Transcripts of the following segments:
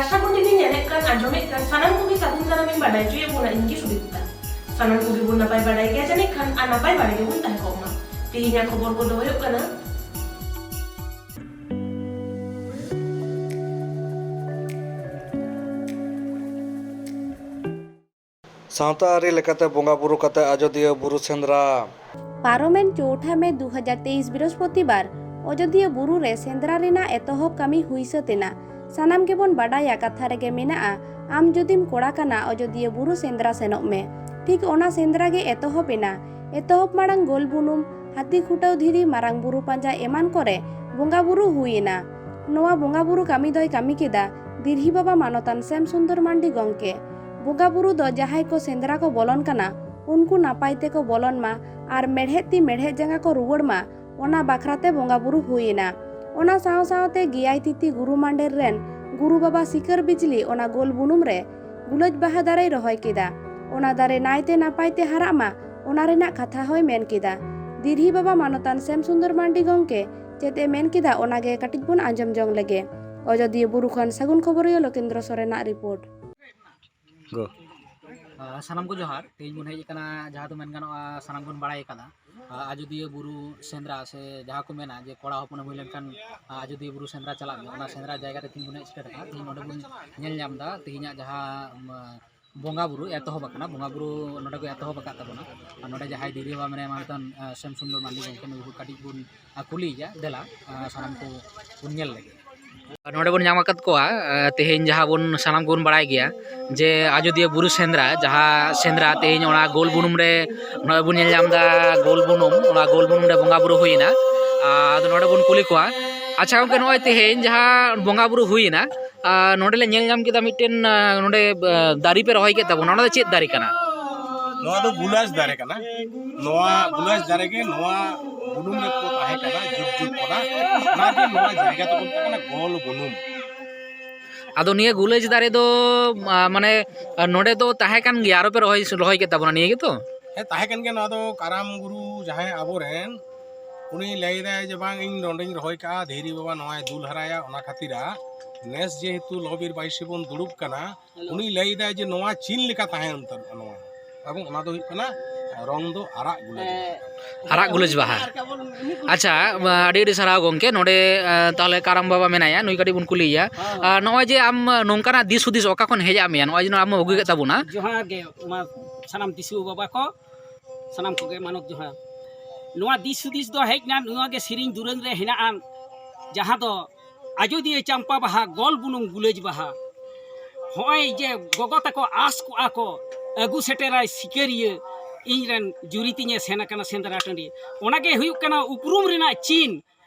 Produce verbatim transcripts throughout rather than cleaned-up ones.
ᱟᱥᱟ ᱠᱚᱨᱮ ᱵᱤᱱ ᱧᱮᱞᱮᱫ ᱠᱟᱱ, ᱟᱸᱡᱚᱢᱮᱫ ᱠᱟᱱ, ᱥᱟᱱᱟᱢ ᱠᱚᱜᱮ ᱥᱟᱹᱜᱩᱱ ᱫᱟᱨᱟᱢ ᱤᱧ ᱵᱟᱰᱟᱭ ᱦᱚᱪᱚᱭᱮᱫ ᱵᱚᱱᱟ, ᱤᱧ ᱜᱮ ᱥᱩᱫᱤᱯᱛᱟ᱾ ᱥᱟᱱᱟᱢ ᱠᱚᱜᱮ ᱵᱚᱱ ᱱᱟᱯᱟᱭ ᱵᱟᱲᱟᱭ ᱜᱮᱭᱟ ᱡᱟᱹᱱᱤᱡ ᱠᱷᱟᱱ, ᱟᱨ ᱱᱟᱯᱟᱭ ᱵᱟᱲᱟᱭ ᱜᱮᱵᱚᱱ ᱛᱟᱦᱮᱸ ᱠᱚᱜ ᱢᱟ᱾ ᱛᱮᱦᱮᱧᱟᱜ ᱠᱷᱚᱵᱚᱨ ᱠᱚᱫᱚ ᱦᱩᱭᱩᱜ ᱠᱟᱱᱟ, ᱥᱟᱶᱛᱟ ᱟᱹᱨᱤ ᱞᱮᱠᱟᱛᱮ ᱵᱚᱸᱜᱟ ᱵᱩᱨᱩ ᱠᱟᱛᱮ ᱟᱡᱚᱫᱤᱭᱟᱹ ᱵᱩᱨᱩ ᱥᱮᱸᱫᱽᱨᱟ᱾ ᱯᱟᱨᱚᱢᱮᱱ ᱪᱳᱣᱴᱷᱟ ᱢᱮ ᱫᱩ ᱦᱟᱡᱟᱨ ᱛᱮᱭᱤᱥ ᱵᱨᱤᱦᱚᱥᱯᱚᱛᱤᱵᱟᱨ ᱚᱡᱚᱫᱤᱭᱟᱹ ᱵᱩᱨᱩ ᱨᱮ ᱥᱮᱸᱫᱽᱨᱟ ᱨᱮᱱᱟᱜ ᱮᱛᱚᱦᱚᱵ ᱠᱟᱹᱢᱤ ᱦᱩᱭ ᱥᱟᱹᱛ ᱮᱱᱟ᱾ ᱥᱟᱱᱟᱢ ᱜᱮᱵᱚᱱ ᱵᱟᱰᱟᱭᱟ, ᱠᱟᱛᱷᱟ ᱨᱮᱜᱮ ᱢᱮᱱᱟᱜᱼᱟ, "ᱟᱢ ᱡᱩᱫᱤᱢ ᱠᱚᱲᱟ ᱠᱟᱱᱟ, ᱚᱡᱚᱫᱤᱭᱟᱹ ᱵᱩᱨᱩ ᱥᱮᱸᱫᱽᱨᱟ ᱥᱮᱱᱚᱜ ᱢᱮ᱾" ᱴᱷᱤᱠ ᱚᱱᱟ ᱥᱮᱸᱫᱽᱨᱟ ᱜᱮ ᱮᱛᱚᱦᱚᱵ ᱮᱱᱟ᱾ ᱮᱛᱚᱦᱚᱵ ᱢᱟᱲᱟᱝ ᱜᱳᱞ ᱵᱩᱱᱩᱢ, ᱦᱟᱹᱛᱤ ᱠᱷᱩᱴᱟᱹᱣ ᱫᱷᱤᱨᱤ, ᱢᱟᱨᱟᱝ ᱵᱩᱨᱩ ᱯᱟᱸᱡᱟ ᱮᱢᱟᱱ ᱠᱚᱨᱮ ᱵᱚᱸᱜᱟ ᱵᱩᱨᱩ ᱦᱩᱭ ᱮᱱᱟ᱾ ᱱᱚᱣᱟ ᱵᱚᱸᱜᱟ ᱵᱩᱨᱩ ᱠᱟᱹᱢᱤ ᱫᱚᱭ ᱠᱟᱹᱢᱤ ᱠᱮᱫᱟ ᱫᱤᱨᱦᱤ ᱵᱟᱵᱟ ᱢᱟᱱᱚᱛᱟᱱ ᱥᱮᱢ ᱥᱩᱱᱫᱚᱨ ᱢᱟᱱᱰᱤ ᱜᱚᱢᱠᱮ᱾ ᱵᱚᱸᱜᱟ ᱵᱩᱨᱩ ᱫᱚ ᱡᱟᱦᱟᱸᱭ ᱠᱚ ᱥᱮᱸᱫᱽᱨᱟ ᱠᱚ ᱵᱚᱞᱚᱱ ᱠᱟᱱᱟ, ᱩᱱᱠᱩ ᱱᱟᱯᱟᱭ ᱛᱮᱠᱚ ᱵᱚᱞᱚᱱ ᱢᱟ ᱟᱨ ᱢᱮᱲᱦᱮᱫ ᱛᱤ ᱢᱮᱲᱦᱮᱫ ᱡᱟᱸᱜᱟ ᱠᱚ ᱨᱩᱣᱟᱹᱲ ᱢᱟ, ᱚᱱᱟ ᱵᱟᱠᱷᱨᱟ ᱛᱮ ᱵᱚᱸᱜᱟ ᱵᱩᱨᱩ ᱦᱩᱭ ᱮᱱᱟ᱾ ᱚᱱᱟ ᱥᱟᱶ ᱥᱟᱶᱛᱮ ᱜᱮᱭᱟᱭ ᱛᱤᱛᱤ ᱜᱩᱨᱩ ᱢᱟᱱᱰᱮᱨ ᱨᱮᱱ ᱜᱩᱨᱩ ᱵᱟᱵᱟ ᱥᱤᱠᱟᱹᱨ ᱵᱤᱡᱽᱞᱤ ᱚᱱᱟ ᱜᱳᱞ ᱵᱩᱱᱩᱢ ᱨᱮ ᱜᱩᱞᱟᱹᱡ ᱵᱟᱦᱟ ᱫᱟᱨᱮᱭ ᱨᱚᱦᱚᱭ ᱠᱮᱫᱟ᱾ ᱚᱱᱟ ᱫᱟᱨᱮ ᱱᱟᱭᱛᱮ ᱱᱟᱯᱟᱭ ᱛᱮ ᱦᱟᱨᱟᱜ ᱢᱟ, ᱚᱱᱟ ᱨᱮᱱᱟᱜ ᱠᱟᱛᱷᱟ ᱦᱚᱸᱭ ᱢᱮᱱ ᱠᱮᱫᱟ᱾ ᱫᱤᱨᱦᱤ ᱵᱟᱵᱟ ᱢᱟᱱᱚᱛᱟᱱ ᱥᱮᱢ ᱥᱩᱱᱫᱚᱨ ᱢᱟᱱᱰᱤ ᱜᱚᱢᱠᱮ ᱪᱮᱫ ᱮ ᱢᱮᱱ ᱠᱮᱫᱟ, ᱚᱱᱟ ᱜᱮ ᱠᱟᱹᱴᱤᱡ ᱵᱚᱱ ᱟᱸᱡᱚᱢ ᱡᱚᱝ ᱞᱮᱜᱮ᱾ ᱚᱡᱚᱫᱤᱭᱟᱹ ᱵᱩᱨᱩ ᱠᱷᱚᱱ ᱥᱟᱹᱜᱩᱱ ᱠᱷᱚᱵᱚᱨᱤᱭᱟᱹ ᱞᱳᱠᱮᱱᱫᱨᱚ ᱥᱚᱨᱮᱱᱟᱜ ᱨᱤᱯᱳᱨᱴ᱾ ᱜᱳ᱾ ᱟᱨ ᱥᱟᱱᱟᱢ ᱠᱚ ᱡᱚᱦᱟᱨ᱾ ᱛᱮᱦᱮᱧ ᱵᱚᱱ ᱦᱮᱡ ᱟᱠᱟᱱᱟ, ᱡᱟᱦᱟᱸ ᱫᱚ ᱢᱮᱱ ᱜᱟᱱᱚᱜᱼᱟ, ᱥᱟᱱᱟᱢ ᱵᱚᱱ ᱵᱟᱲᱟᱭ ᱟᱠᱟᱫᱟ, ᱟᱨ ᱟᱡᱚᱫᱤᱭᱟᱹ ᱵᱩᱨᱩ ᱥᱮᱸᱫᱽᱨᱟ, ᱥᱮ ᱡᱟᱦᱟᱸ ᱠᱚ ᱢᱮᱱᱟ ᱡᱮ ᱠᱚᱲᱟ ᱦᱚᱯᱚᱱᱮᱢ ᱦᱩᱭ ᱞᱮᱱᱠᱷᱟᱱ, ᱟᱨ ᱟᱡᱚᱫᱤᱭᱟᱹ ᱵᱩᱨᱩ ᱥᱮᱸᱫᱽᱨᱟ ᱪᱟᱞᱟᱜ ᱢᱮ, ᱚᱱᱟ ᱥᱮᱸᱫᱽᱨᱟ ᱡᱟᱭᱜᱟ ᱨᱮ ᱛᱮᱦᱮᱧ ᱵᱚᱱ ᱦᱮᱡ ᱥᱮᱴᱮᱨ ᱟᱠᱟᱱᱟ᱾ ᱛᱮᱦᱮᱧ ᱱᱚᱰᱮ ᱵᱚᱱ ᱧᱮᱞ ᱧᱟᱢ ᱮᱫᱟ, ᱛᱮᱦᱮᱧᱟᱜ ᱡᱟᱦᱟᱸ, ᱩᱢ, ᱵᱚᱸᱜᱟ ᱵᱩᱨᱩ ᱮᱛᱚᱦᱚᱵ ᱟᱠᱟᱱᱟ, ᱵᱚᱸᱜᱟ ᱵᱩᱨᱩ ᱱᱚᱰᱮ ᱠᱚ ᱮᱛᱚᱦᱚᱵ ᱟᱠᱟᱫ ᱛᱟᱵᱚᱱᱟ᱾ ᱟᱨ ᱱᱚᱰᱮ ᱡᱟᱦᱟᱸᱭ ᱫᱤᱨᱦᱤ ᱵᱟᱵᱟ ᱢᱮᱱᱟᱭᱟ, ᱢᱟᱱᱚᱛᱟᱱ, ᱟᱨ, ᱥᱮᱢ ᱥᱩᱱᱫᱚᱨ ᱢᱟᱱᱰᱤ ᱜᱚᱢᱠᱮ, ᱱᱩᱭ ᱠᱚ ᱠᱟᱹᱴᱤᱡ ᱵᱚᱱ, ᱟᱨ, ᱠᱩᱞᱤᱭᱮᱭᱟ᱾ ᱫᱮᱞᱟ, ᱟᱨ, ᱥᱟᱱᱟᱢ ᱠᱚ ᱵᱚᱱ ᱧᱮᱞ ᱞᱮᱜᱮ᱾ ᱱᱚᱰᱮ ᱵᱚᱱ ᱧᱟᱢ ᱟᱠᱟᱫ ᱠᱚᱣᱟ, ᱟᱨ, ᱛᱮᱦᱮᱧ ᱡᱟᱦᱟᱸ ᱵᱚᱱ ᱥᱟᱱᱟᱢ ᱠᱚᱵᱚᱱ ᱵᱟᱲᱟᱭ ᱜᱮᱭᱟ ᱡᱮ ᱟᱡᱚᱫᱤᱭᱟᱹ ᱵᱩᱨᱩ ᱥᱮᱸᱫᱽᱨᱟ, ᱡᱟᱦᱟᱸ ᱥᱮᱸᱫᱽᱨᱟ ᱛᱮᱦᱮᱧ ᱚᱱᱟ ᱜᱳᱞ ᱵᱩᱱᱩᱢ ᱨᱮ ᱱᱚᱜᱼᱚᱭ ᱵᱚᱱ ᱧᱮᱞ ᱧᱟᱢ ᱮᱫᱟ, ᱜᱳᱞ ᱵᱩᱱᱩᱢ, ᱚᱱᱟ ᱜᱳᱞ ᱵᱩᱱᱩᱢ ᱨᱮ ᱵᱚᱸᱜᱟ ᱵᱩᱨᱩ ᱦᱩᱭᱮᱱᱟ᱾ ᱟᱨ ᱟᱫᱚ ᱱᱚᱰᱮ ᱵᱚᱱ ᱠᱩᱞᱤ ᱠᱚᱣᱟ, ᱟᱪᱪᱷᱟ ᱜᱚᱢᱠᱮ, ᱱᱚᱜᱼᱚᱭ ᱛᱮᱦᱮᱧ ᱡᱟᱦᱟᱸ ᱵᱚᱸᱜᱟ ᱵᱩᱨᱩ ᱦᱩᱭᱮᱱᱟ, ᱟᱨ ᱱᱚᱰᱮ ᱞᱮ ᱧᱮᱞ ᱧᱟᱢ ᱠᱮᱫᱟ ᱢᱤᱫᱴᱮᱱ, ᱟᱨ ᱱᱚᱰᱮ, ᱟᱨ ᱫᱟᱨᱮ ᱯᱮ ᱨᱚᱦᱚᱭ ᱠᱮᱫ ᱛᱟᱵᱚᱱᱟ, ᱚᱱᱟ ᱫᱚ ᱪᱮᱫ ᱫᱟᱨᱮ ᱠᱟᱱᱟ? ᱱᱚᱣᱟ ᱫᱚ ᱜᱩᱞᱟᱹᱡ ᱫᱟᱨᱮ ᱠᱟᱱᱟ᱾ ᱱᱚᱣᱟ ᱜᱩᱞᱟᱹᱡ ᱫᱟᱨᱮ ᱜᱮ ᱱᱚᱣᱟ ᱵᱩᱱᱩᱢ ᱨᱮᱠᱚ ᱛᱟᱦᱮᱸ ᱠᱟᱱᱟ ᱡᱩᱜᱽ ᱡᱩᱜᱽ ᱠᱷᱚᱱᱟᱜ᱾ ᱚᱱᱟᱜᱮ ᱱᱚᱣᱟ ᱡᱟᱭᱜᱟ ᱫᱚᱠᱚ ᱢᱮᱛᱟᱜ ᱠᱟᱱᱟ ᱜᱚᱞ ᱵᱩᱱᱩᱢ᱾ ᱟᱫᱚ ᱱᱤᱭᱟᱹ ᱜᱩᱞᱟᱹᱡ ᱫᱟᱨᱮ ᱫᱚ, ᱟᱨ, ᱢᱟᱱᱮ, ᱟᱨ ᱱᱚᱰᱮ ᱫᱚ ᱛᱟᱦᱮᱸ ᱠᱟᱱ ᱜᱮᱭᱟ, ᱟᱨᱚ ᱯᱮ ᱨᱚᱦᱚᱭ, ᱨᱚᱦᱚᱭ ᱠᱮᱫ ᱛᱟᱵᱚᱱᱟ, ᱱᱤᱭᱟᱹ ᱜᱮᱛᱚ? ᱦᱮᱸ, ᱛᱟᱦᱮᱸ ᱠᱟᱱ ᱜᱮᱭᱟ᱾ ᱱᱚᱣᱟ ᱫᱚ ᱠᱟᱨᱟᱢ ᱜᱩᱨᱩ ᱡᱟᱦᱟᱸᱭ ᱟᱵᱚᱨᱮᱱ, ᱩᱱᱤ ᱞᱟᱹᱭᱫᱟᱭ ᱡᱮ, "ᱵᱟᱝ, ᱤᱧ ᱱᱚᱸᱰᱮᱧ ᱨᱚᱦᱚᱭ ᱠᱟᱜᱼᱟ, ᱫᱷᱤᱨᱤ ᱵᱟᱵᱟ ᱱᱚᱣᱟᱭ ᱫᱩᱞ ᱦᱟᱨᱟᱭᱟ, ᱚᱱᱟ ᱠᱷᱟᱹᱛᱤᱨᱟ ᱱᱮᱥ ᱡᱮᱦᱮᱛᱩ ᱞᱚᱦᱚᱵᱤᱨ ᱵᱟᱭᱥᱤ ᱵᱚᱱ ᱫᱩᱲᱩᱵ ᱠᱟᱱᱟ, ᱩᱱᱤ ᱞᱟᱹᱭᱫᱟᱭ ᱡᱮ ᱱᱚᱣᱟ ᱪᱤᱱ ᱞᱮᱠᱟ ᱛᱟᱦᱮᱸ ᱩᱛᱟᱹᱨᱚᱜᱼᱟ ᱱᱚᱣᱟ, ᱮᱵᱚᱝ ᱚᱱᱟ ᱫᱚ ᱦᱩᱭᱩᱜ ᱠᱟᱱᱟ ᱨᱚᱝ ᱫᱚ ᱟᱨᱟᱜ ᱜᱩᱞᱟᱹᱡ ᱵᱟᱦᱟ ᱠᱟᱱᱟ᱾" ᱟᱨᱟᱜ ᱜᱩᱞᱟᱹᱡ ᱵᱟᱦᱟ᱾ ᱟᱪᱪᱷᱟ, ᱟᱹᱰᱤ ᱟᱹᱰᱤ ᱥᱟᱨᱦᱟᱣ ᱜᱚᱢᱠᱮ᱾ ᱱᱚᱰᱮ, ᱮ, ᱛᱟᱦᱚᱞᱮ ᱠᱟᱨᱟᱢ ᱵᱟᱵᱟ ᱢᱮᱱᱟᱭᱟ, ᱱᱩᱭ ᱠᱟᱹᱴᱤᱡ ᱵᱚᱱ ᱠᱩᱞᱤᱭᱮᱭᱟ᱾ ᱦᱮᱸ᱾ ᱟᱨ ᱱᱚᱜᱼᱚᱭ ᱡᱮ ᱟᱢ ᱱᱚᱝᱠᱟᱱᱟᱜ ᱫᱤᱥ ᱦᱩᱫᱤᱥ ᱚᱠᱟ ᱠᱷᱚᱱ ᱦᱮᱡ ᱟᱫ ᱢᱮᱭᱟ, ᱱᱚᱜᱼᱚᱭ ᱡᱮ ᱟᱢ ᱟᱹᱜᱩ ᱠᱮᱫ ᱛᱟᱵᱚᱱᱟ? ᱡᱚᱦᱟᱨ ᱜᱮ, ᱢᱟ ᱥᱟᱱᱟᱢ ᱫᱤᱥᱩ ᱵᱟᱵᱟ ᱠᱚ, ᱥᱟᱱᱟᱢ ᱠᱚᱜᱮ ᱢᱟᱱᱚᱛ ᱡᱚᱦᱟᱨ᱾ ᱱᱚᱣᱟ ᱫᱤᱥ ᱦᱩᱫᱤᱥ ᱫᱚ ᱦᱮᱡ ᱮᱱᱟ, ᱱᱚᱣᱟ ᱜᱮ ᱥᱮᱨᱮᱧ ᱫᱩᱨᱟᱹᱝ ᱨᱮ ᱦᱮᱱᱟᱜᱼᱟ, ᱡᱟᱦᱟᱸ ᱫᱚ ᱟᱡᱚᱫᱤᱭᱟᱹ ᱪᱟᱢᱯᱟ ᱵᱟᱦᱟ, ᱜᱚᱞ ᱵᱩᱱᱩᱢ ᱜᱩᱞᱟᱹᱡ ᱵᱟᱦᱟ᱾ ᱦᱚᱸᱜᱼᱚᱭ ᱡᱮ ᱜᱚᱜᱚ ᱛᱟᱠᱚ ᱟᱸᱥ ᱠᱚᱜᱼᱟ ᱠᱚ, ᱟᱹᱜᱩ ᱥᱮᱴᱮᱨᱟᱭ ᱥᱤᱠᱟᱹᱨᱤᱭᱟᱹ, ᱤᱧ ᱨᱮᱱ ᱡᱩᱨᱤ ᱛᱤᱧᱮ ᱥᱮᱱ ᱟᱠᱟᱱᱟ ᱥᱮᱸᱫᱽᱨᱟ ᱴᱟᱺᱰᱤ᱾ ᱚᱱᱟ ᱜᱮ ᱦᱩᱭᱩᱜ ᱠᱟᱱᱟ ᱩᱯᱨᱩᱢ ᱨᱮᱱᱟᱜ ᱪᱤᱱ᱾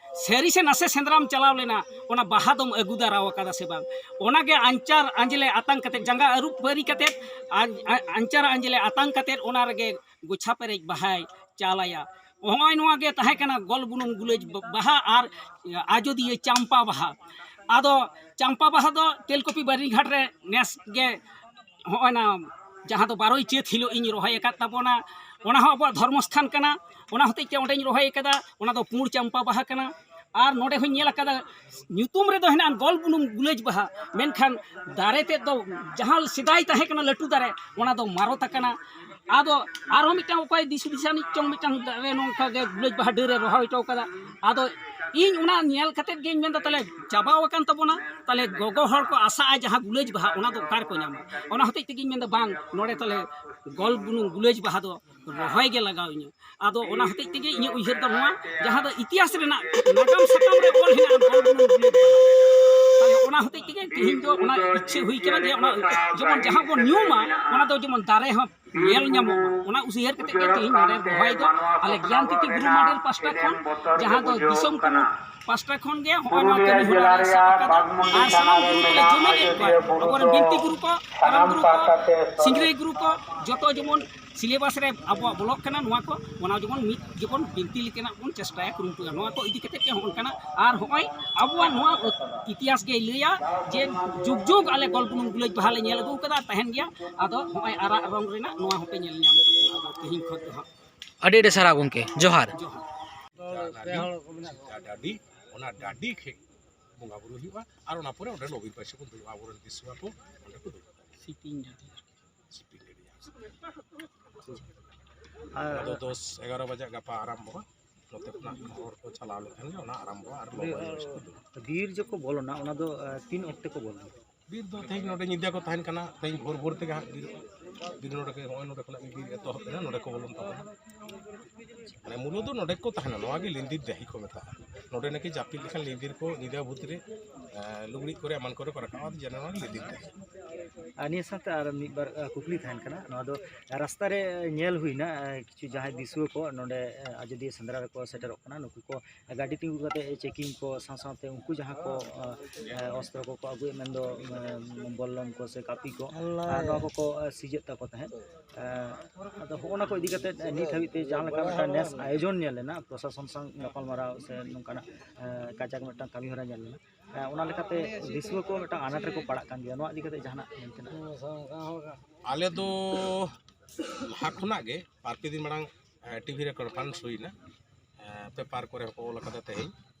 ᱥᱟᱹᱨᱤ ᱥᱮ ᱱᱟᱥᱮ ᱥᱮᱸᱫᱽᱨᱟᱢ ᱪᱟᱞᱟᱣ ᱞᱮᱱᱟ, ᱚᱱᱟ ᱵᱟᱦᱟ ᱫᱚᱢ ᱟᱹᱜᱩ ᱫᱟᱨᱟᱣ ᱟᱠᱟᱫᱟ ᱥᱮ ᱵᱟᱝ? ᱚᱱᱟ ᱜᱮ ᱟᱧᱪᱟᱨ ᱟᱸᱡᱽᱞᱮ ᱟᱛᱟᱝ ᱠᱟᱛᱮᱫ, ᱡᱟᱸᱜᱟ ᱟᱹᱨᱩᱵ ᱯᱟᱹᱨᱤ ᱠᱟᱛᱮᱫ, ᱟᱧ-, ᱟᱧ-, ᱟᱧᱪᱟᱨ ᱟᱸᱡᱽᱞᱮ ᱟᱛᱟᱝ ᱠᱟᱛᱮᱫ, ᱚᱱᱟ ᱨᱮᱜᱮ ᱜᱚᱪᱷᱟ ᱯᱮᱨᱮᱡ ᱵᱟᱦᱟᱭ ᱪᱟᱞᱟᱭᱟ᱾ ᱦᱚᱸᱜᱼᱚᱭ ᱱᱚᱣᱟ ᱜᱮ ᱛᱟᱦᱮᱸ ᱠᱟᱱᱟ ᱜᱚᱞ ᱵᱩᱱᱩᱢ ᱜᱩᱞᱟᱹᱡ ᱵᱟᱦᱟ ᱟᱨ ᱟᱡᱚᱫᱤᱭᱟᱹ ᱪᱟᱢᱯᱟ ᱵᱟᱦᱟ᱾ ᱟᱫᱚ ᱪᱟᱢᱯᱟ ᱵᱟᱦᱟ ᱫᱚ ᱛᱮᱞᱠᱚᱯᱤ ᱵᱟᱹᱨᱱᱤᱜᱷᱟᱴ ᱨᱮ ᱱᱮᱥ ᱜᱮ ᱦᱚᱸᱜᱼᱚᱭ ᱱᱟ ᱡᱟᱦᱟᱸ ᱫᱚ ᱵᱟᱨᱚᱭ ᱪᱟᱹᱛ ᱦᱤᱞᱳᱜ ᱤᱧ ᱨᱚᱦᱚᱭ ᱟᱠᱟᱫ ᱛᱟᱵᱚᱱᱟ, ᱚᱱᱟ ᱦᱚᱸ ᱟᱵᱚᱣᱟᱜ ᱫᱷᱚᱨᱢᱚ ᱥᱛᱷᱟᱱ ᱠᱟᱱᱟ᱾ ᱚᱱᱟ ᱦᱚᱛᱮᱡ ᱛᱮ ᱚᱸᱰᱮᱧ ᱨᱚᱦᱚᱭ ᱟᱠᱟᱫᱟ, ᱚᱱᱟ ᱫᱚ ᱯᱩᱸᱲ ᱪᱟᱢᱯᱟ ᱵᱟᱦᱟ ᱠᱟᱱᱟ᱾ ᱟᱨ ᱱᱚᱰᱮ ᱦᱚᱸᱧ ᱧᱮᱞ ᱟᱠᱟᱫᱟ, ᱧᱩᱛᱩᱢ ᱨᱮᱫᱚ ᱦᱮᱱᱟᱜᱼᱟ ᱜᱚᱞ ᱵᱩᱱᱩᱢ ᱜᱩᱞᱟᱹᱡ ᱵᱟᱦᱟ, ᱢᱮᱱᱠᱷᱟᱱ ᱫᱟᱨᱮ ᱛᱮᱫ ᱫᱚ ᱡᱟᱦᱟᱸ ᱥᱮᱫᱟᱭ ᱛᱟᱦᱮᱸ ᱠᱟᱱᱟ ᱞᱟᱹᱴᱩ ᱫᱟᱨᱮ, ᱚᱱᱟ ᱫᱚ ᱢᱟᱨᱚᱛ ᱟᱠᱟᱱᱟ᱾ ᱟᱫᱚ ᱟᱨᱦᱚᱸ ᱢᱤᱫᱴᱟᱝ ᱚᱠᱚᱭ ᱫᱤᱥ ᱦᱩᱫᱤᱥ ᱟᱹᱱᱤᱡ ᱪᱚᱝ ᱢᱤᱫᱴᱟᱝ ᱫᱟᱨᱮ ᱱᱚᱝᱠᱟ ᱜᱮ ᱜᱩᱞᱟᱹᱡ ᱵᱟᱦᱟ ᱰᱟᱹᱨ ᱨᱮ ᱨᱚᱦᱚᱭ ᱦᱚᱴᱚ ᱠᱟᱫᱟ᱾ ᱟᱫᱚ ᱤᱧ ᱚᱱᱟ ᱧᱮᱞ ᱠᱟᱛᱮᱫ ᱜᱤᱧ ᱢᱮᱱᱫᱟ, ᱛᱟᱦᱞᱮ ᱪᱟᱵᱟᱣ ᱟᱠᱟᱱ ᱛᱟᱵᱚᱱᱟ, ᱛᱟᱦᱞᱮ ᱜᱚᱜᱚ ᱦᱚᱲ ᱠᱚ ᱟᱥᱟᱜᱼᱟ ᱡᱟᱦᱟᱸ ᱜᱩᱞᱟᱹᱡ ᱵᱟᱦᱟ, ᱚᱱᱟ ᱫᱚ ᱚᱠᱟ ᱨᱮᱠᱚ ᱧᱟᱢᱟ? ᱚᱱᱟ ᱦᱚᱛᱮᱡ ᱛᱮᱜᱤᱧ ᱢᱮᱱᱫᱟ, ᱵᱟᱝ, ᱱᱚᱰᱮ ᱛᱟᱦᱞᱮ ᱜᱚᱞ ᱵᱩᱱᱩᱢ ᱜᱩᱞᱟᱹᱡ ᱵᱟᱦᱟ ᱫᱚ ᱨᱚᱦᱚᱭ ᱜᱮ ᱞᱟᱜᱟᱣ ᱤᱧᱟᱹ᱾ ᱟᱫᱚ ᱚᱱᱟ ᱦᱚᱛᱮᱡ ᱛᱮᱜᱮ ᱤᱧᱟᱹᱜ ᱩᱭᱦᱟᱹᱨ ᱫᱚ ᱱᱚᱣᱟ, ᱡᱟᱦᱟᱸ ᱫᱚ ᱤᱛᱤᱦᱟᱥ ᱨᱮᱱᱟᱜ ᱱᱟᱜᱟᱢ ᱥᱟᱠᱟᱢ ᱨᱮ ᱚᱞ ᱦᱮᱱᱟᱜᱼᱟ ᱜᱚᱞ ᱵᱩᱱᱩᱢ ᱜᱩᱞᱟᱹᱡ ᱵᱟᱦᱟ, ᱛᱟᱦᱞᱮ ᱚᱱᱟ ᱦᱚᱛᱮᱡ ᱛᱮᱜᱮ ᱛᱮᱦᱮᱧ ᱫᱚ ᱚᱱᱟ ᱤᱪᱪᱷᱟᱹ ᱦᱩᱭ ᱠᱟᱱᱟ ᱡᱮ ᱚᱱᱟ ᱡᱮᱢᱚᱱ ᱡᱟᱦᱟᱸ ᱵᱚᱱ ᱧᱩᱢᱟ, ᱚᱱᱟ ᱫᱚ ᱡᱮᱢᱚᱱ ᱫᱟᱨᱮ ᱦᱚᱸ ᱧᱮᱞ ᱧᱟᱢᱚᱜ ᱢᱟ, ᱚᱱᱟ ᱩᱭᱦᱟᱹᱨ ᱠᱟᱛᱮ ᱜᱮ ᱛᱮᱦᱮᱧ ᱱᱚᱰᱮ ᱨᱚᱦᱚᱭ ᱫᱚ ᱟᱞᱮ ᱜᱮᱭᱟᱱ ᱛᱤᱛᱤ ᱜᱩᱨᱩ ᱢᱟᱰᱮᱞ ᱯᱟᱥᱴᱟ ᱠᱷᱚᱱ, ᱡᱟᱦᱟᱸ ᱫᱚ ᱫᱤᱥᱚᱢ ᱠᱟᱹᱢᱤ ᱯᱟᱥᱴᱟ ᱠᱷᱚᱱ ᱜᱮ ᱦᱚᱸᱜᱼᱚᱭ ᱱᱚᱣᱟ ᱠᱟᱹᱢᱤ ᱦᱚᱨᱟ ᱞᱮ ᱥᱟᱵ ᱟᱠᱟᱫᱟ᱾ ᱟᱨ ᱥᱟᱱᱟᱢ ᱜᱩᱨᱩ ᱠᱚᱞᱮ ᱡᱩᱢᱤᱫ ᱮᱫ ᱠᱚᱣᱟ, ᱟᱵᱚᱨᱮᱱ ᱵᱤᱱᱛᱤ ᱜᱩᱨᱩ ᱠᱚ, ᱠᱟᱨᱟᱢ ᱜᱩᱨᱩ ᱠᱚ, ᱥᱤᱝᱨᱟᱹᱭ ᱜᱩᱨᱩ ᱠᱚ, ᱡᱚᱛᱚ ᱡᱮᱢᱚᱱ ᱥᱤᱞᱮᱵᱟᱥ ᱨᱮ ᱟᱵᱚᱣᱟᱜ ᱵᱚᱞᱚᱜ ᱠᱟᱱᱟ, ᱱᱚᱣᱟ ᱠᱚ, ᱚᱱᱟ ᱡᱮᱢᱚᱱ ᱢᱤᱫ ᱡᱮᱢᱚᱱ ᱵᱤᱱᱛᱤ ᱞᱮᱠᱟᱱᱟᱜ ᱵᱚᱱ ᱪᱮᱥᱴᱟᱭᱟ, ᱠᱩᱨᱩᱢᱩᱴᱩᱭᱟ᱾ ᱱᱚᱣᱟ ᱠᱚ ᱤᱫᱤ ᱠᱟᱛᱮ ᱜᱮ ᱦᱚᱸᱜᱼᱚ ᱱᱚᱝᱠᱟᱱᱟᱜ᱾ ᱟᱨ ᱦᱚᱸᱜᱼᱚᱭ ᱟᱵᱚᱣᱟᱜ ᱱᱚᱣᱟ ᱤᱛᱤᱦᱟᱥ ᱜᱮᱭ ᱞᱟᱹᱭᱟ ᱡᱮ ᱡᱩᱜᱽ ᱡᱩᱜᱽ ᱟᱞᱮ ᱜᱚᱞ ᱵᱩᱱᱩᱢ ᱜᱩᱞᱟᱹᱡ ᱵᱟᱦᱟ ᱞᱮ ᱧᱮᱞ ᱟᱹᱜᱩ ᱠᱟᱫᱟ, ᱛᱟᱦᱮᱱ ᱜᱮᱭᱟ᱾ ᱟᱫᱚ ᱦᱚᱸᱜᱼᱚᱭ ᱟᱨᱟᱜ ᱨᱚᱝ ᱨᱮᱱᱟᱜ ᱱᱚᱣᱟ ᱦᱚᱸᱯᱮ ᱧᱮᱞ ᱧᱟᱢ ᱛᱟᱵᱚᱱᱟ᱾ ᱟᱫᱚ ᱛᱮᱦᱮᱧ ᱠᱷᱚᱱ ᱫᱚ ᱦᱟᱸᱜ ᱟᱹᱰᱤ ᱟᱹᱰᱤ ᱥᱟᱨᱦᱟᱣ ᱜᱚᱢᱠᱮ, ᱡᱚᱦᱟᱨ᱾ ᱡᱚᱦᱟᱨ᱾ ᱯᱮ ᱦᱚᱲ ᱠᱚ ᱢᱮᱱᱟᱜ ᱠᱚᱣᱟ᱾ ᱰᱟᱹᱰᱤ, ᱚᱱᱟ ᱰᱟᱹᱰᱤ ᱴᱷᱮᱡ ᱵᱚᱸᱜᱟ ᱵᱩᱨᱩ ᱦᱩᱭᱩᱜᱼᱟ᱾ ᱟᱨ ᱚᱱᱟ ᱯᱚᱨᱮ ᱚᱸᱰᱮ ᱞᱚᱵᱤᱨ ᱯᱟᱹᱭᱥᱤ ᱠᱚ ᱫᱩᱲᱩᱵᱼᱟ, ᱟᱵᱚᱨᱮᱱ ᱫᱤᱥᱩᱣᱟ ᱠᱚ ᱚᱸᱰᱮ ᱠᱚ ᱫᱩᱲᱩᱵᱼᱟ᱾ ᱥᱤᱯᱤᱧ ᱰᱟᱹᱰᱤ᱾ ᱥᱤᱯᱤᱧ ᱰᱟᱹᱰᱤ᱾ ᱟᱨ ᱚᱱᱟ ᱫᱚ ᱫᱚᱥ ᱮᱜᱟᱨᱚ ᱵᱟᱡᱟᱜ ᱜᱟᱯᱟ ᱟᱨᱟᱢᱵᱷᱚᱜᱼᱟ᱾ ᱱᱚᱛᱮ ᱠᱷᱚᱱᱟᱜ ᱦᱚᱲ ᱠᱚ ᱪᱟᱞᱟᱣ ᱞᱮᱠᱷᱟᱱ ᱜᱮ ᱚᱱᱟ ᱟᱨᱟᱢᱵᱷᱚᱜᱼᱟ᱾ ᱟᱨ ᱞᱚᱵᱤᱨ ᱯᱟᱹᱭᱥᱤ ᱠᱚ ᱫᱩᱲᱩᱵᱼᱟ᱾ ᱵᱤᱨ ᱡᱚᱠᱷᱚᱱ ᱵᱚᱞᱚᱱᱟ, ᱚᱱᱟ ᱫᱚ, ᱟᱸ, ᱛᱤᱱ ᱚᱠᱛᱮ ᱠᱚ ᱵᱚᱞᱚᱱᱟ? ᱵᱤᱨ ᱫᱚ ᱛᱮᱦᱮᱧ ᱱᱚᱰᱮ ᱧᱤᱫᱟᱹ ᱠᱚ ᱛᱟᱦᱮᱱ ᱠᱟᱱᱟ, ᱛᱮᱦᱮᱧ ᱵᱷᱳᱨ ᱵᱷᱳᱨ ᱛᱮᱜᱮ ᱦᱟᱸᱜ ᱵᱤᱨ, ᱵᱤᱨ ᱱᱚᱰᱮ ᱜᱮ, ᱱᱚᱜᱼᱚᱭ ᱱᱚᱰᱮ ᱠᱷᱚᱱᱟᱜ ᱜᱮ ᱵᱤᱨ ᱮᱛᱚᱦᱚᱵ ᱮᱱᱟ, ᱱᱚᱰᱮ ᱠᱚ ᱵᱚᱞᱚᱱ ᱛᱟᱵᱚᱱᱟ᱾ ᱢᱟᱱᱮ ᱢᱩᱞᱚ ᱫᱚ ᱱᱚᱰᱮ ᱠᱚ ᱛᱟᱦᱮᱱᱟ, ᱱᱚᱣᱟ ᱜᱮ ᱞᱤᱸᱫᱤᱨ ᱰᱟᱹᱦᱤ ᱠᱚ ᱢᱮᱛᱟᱜᱼᱟ᱾ ᱱᱚᱰᱮ ᱱᱟᱠᱤ ᱡᱟᱹᱯᱤᱫ ᱞᱮᱠᱷᱟᱱ ᱞᱤᱸᱫᱤᱨ ᱠᱚ ᱧᱤᱫᱟᱹ ᱵᱷᱩᱛ ᱨᱮ, ᱮᱸ, ᱞᱩᱜᱽᱲᱤᱡ ᱠᱚᱨᱮ ᱮᱢᱟᱱ ᱠᱚᱨᱮ ᱠᱚ ᱨᱟᱠᱟᱵᱼᱟ, ᱡᱮᱱᱚ ᱱᱚᱣᱟ ᱜᱮ ᱞᱤᱸᱫᱤᱨ ᱰᱟᱹᱦᱤ᱾ ᱟᱨ ᱱᱤᱭᱟᱹ ᱥᱟᱶᱛᱮ ᱟᱨ ᱢᱤᱫ ᱵᱟᱨ, ᱟᱸ, ᱠᱩᱠᱞᱤ ᱛᱟᱦᱮᱱ ᱠᱟᱱᱟ, ᱱᱚᱣᱟ ᱫᱚ ᱨᱟᱥᱛᱟ ᱨᱮ ᱧᱮᱞ ᱦᱩᱭᱱᱟ, ᱟᱸ, ᱠᱤᱪᱷᱩ ᱡᱟᱦᱟᱸᱭ ᱫᱤᱥᱩᱣᱟᱹ ᱠᱚ ᱱᱚᱰᱮ, ᱟᱸ, ᱟᱡᱚᱫᱤᱭᱟᱹ ᱥᱮᱸᱫᱽᱨᱟ ᱨᱮᱠᱚ ᱥᱮᱴᱮᱨᱚᱜ ᱠᱟᱱᱟ, ᱱᱩᱠᱩ ᱠᱚ ᱜᱟᱹᱰᱤ ᱛᱤᱸᱜᱩ ᱠᱟᱛᱮ checking ᱠᱚ ᱥᱟᱶ ᱥᱟᱶᱛᱮ ᱩᱱᱠᱩ ᱡᱟᱦᱟᱸ ᱠᱚ, ᱟᱸ, ᱟᱸ, ᱚᱥᱛᱨᱚ ᱠᱚᱠᱚ ᱟᱹᱜᱩᱭᱮᱫ, ᱢᱮᱱᱫᱚ, ᱟᱸ, ᱵᱚᱞᱞᱚᱢ ᱠᱚ ᱥᱮ ᱠᱟᱹᱯᱤ ᱠᱚ, ᱟᱨ ᱱᱚᱣᱟ ᱠᱚᱠᱚ, ᱟᱸ, ᱥᱤᱡᱮᱫ ᱛᱟᱠᱚ ᱛᱟᱦᱮᱸᱫ᱾ ᱟᱸ, ᱟᱫᱚ ᱦᱚᱸᱜᱼᱚ ᱱᱟ ᱠᱚ ᱤᱫᱤ ᱠᱟᱛᱮ ᱱᱤᱛ ᱦᱟᱹᱵᱤᱡ ᱛᱮ ᱡᱟᱦᱟᱸ ᱞᱮᱠᱟ ᱢᱤᱫᱴᱟᱝ ᱱᱮᱥ ᱟᱭᱳᱡᱚᱱ ᱧᱮᱞ ᱞᱮᱱᱟ ᱯᱨᱚᱥᱟᱥᱚᱱ ᱥᱟᱶ ᱜᱟᱯᱟᱞᱢᱟᱨᱟᱣ ᱥᱮ ᱱᱚᱝᱠᱟᱱᱟᱜ, ᱟᱸ, ᱠᱟᱡᱟᱠ ᱢᱤᱫᱴᱟᱝ ᱠᱟᱹᱢᱤ ᱦᱚᱨᱟ ᱧᱮᱞ ᱞᱮᱱᱟ, ᱟᱸ, ᱚᱱᱟ ᱞᱮᱠᱟᱛᱮ ᱫᱤᱥᱩᱣᱟᱹ ᱠᱚ ᱢᱤᱫᱴᱟᱝ ᱟᱱᱟᱴ ᱨᱮᱠᱚ ᱯᱟᱲᱟᱜ ᱠᱟᱱ ᱜᱮᱭᱟ, ᱱᱚᱣᱟ ᱤᱫᱤ ᱠᱟᱛᱮ ᱡᱟᱦᱟᱱᱟᱜ ᱢᱮᱱ ᱛᱮᱱᱟᱜ? ᱟᱞᱮ ᱫᱚ ᱞᱟᱦᱟ ᱠᱷᱚᱱᱟᱜ ᱜᱮ ᱵᱟᱨ ᱯᱮ ᱫᱤᱱ ᱢᱟᱲᱟᱝ, ᱮ, ᱴᱤᱵᱷᱤ ᱨᱮ ᱠᱚᱱᱯᱷᱟᱨᱮᱱᱥ ᱦᱩᱭᱱᱟ, ᱮ, ᱯᱮᱯᱟᱨ ᱠᱚᱨᱮ ᱦᱚᱸᱠᱚ ᱚᱞ ᱟᱠᱟᱫᱟ ᱛᱮᱦᱮᱧ,